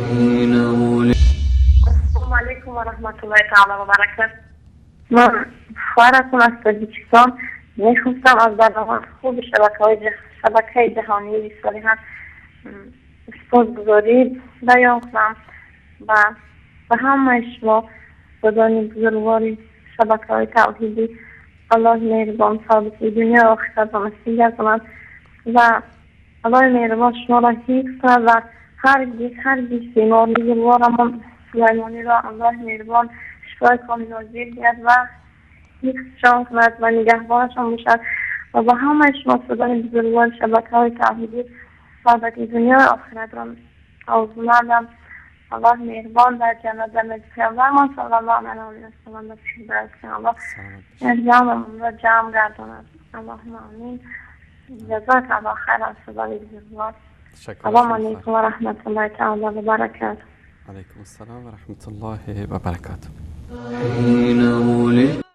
حين ولدت. Ассалому алайкум ва раҳматуллоҳи таъоло ва баракатуҳ. Ман хоҳаратон аз Тоҷикистон мехостам аз барномаи хуби шабакаи ҷаҳонии Рисолиҳат сипосгузорӣ баён кунам ва ба ҳамаи шумо худони бузургвори шабакаҳои тавҳидӣ Аллоҳи меҳрубон саодати дунё ва охиратро насиб гардонад ва Аллоҳи меҳрубон шуморо ҳифз кунад ва ҳаргиз ҳаргиз бемор бузургворамон Сулаймониро Аллоҳи меҳрубон шифои комил диҳад ва ҳифзшон кунад ва нигаҳбонашон бошад ва ба ҳамаи шумо худони бузургвори шабакаҳои тавҳидӣ саодати дунё ва охиратро орзумандам. Аллоҳ меҳрубон дар ҷаннат дар назди паёмбармон саллаллоҳу алайҳи васаллам Аллоҳ ҷамъамонро ҷамъ гардонад. Аллоҳумма амин. Ҷазока Аллоҳ хайран худои бузургвор. Салому алайкум ва раҳматуллоҳи таъоло ва баракатуҳ. Алайкум ассалом ва раҳматуллоҳи ва баракатуҳ. حين ولدت.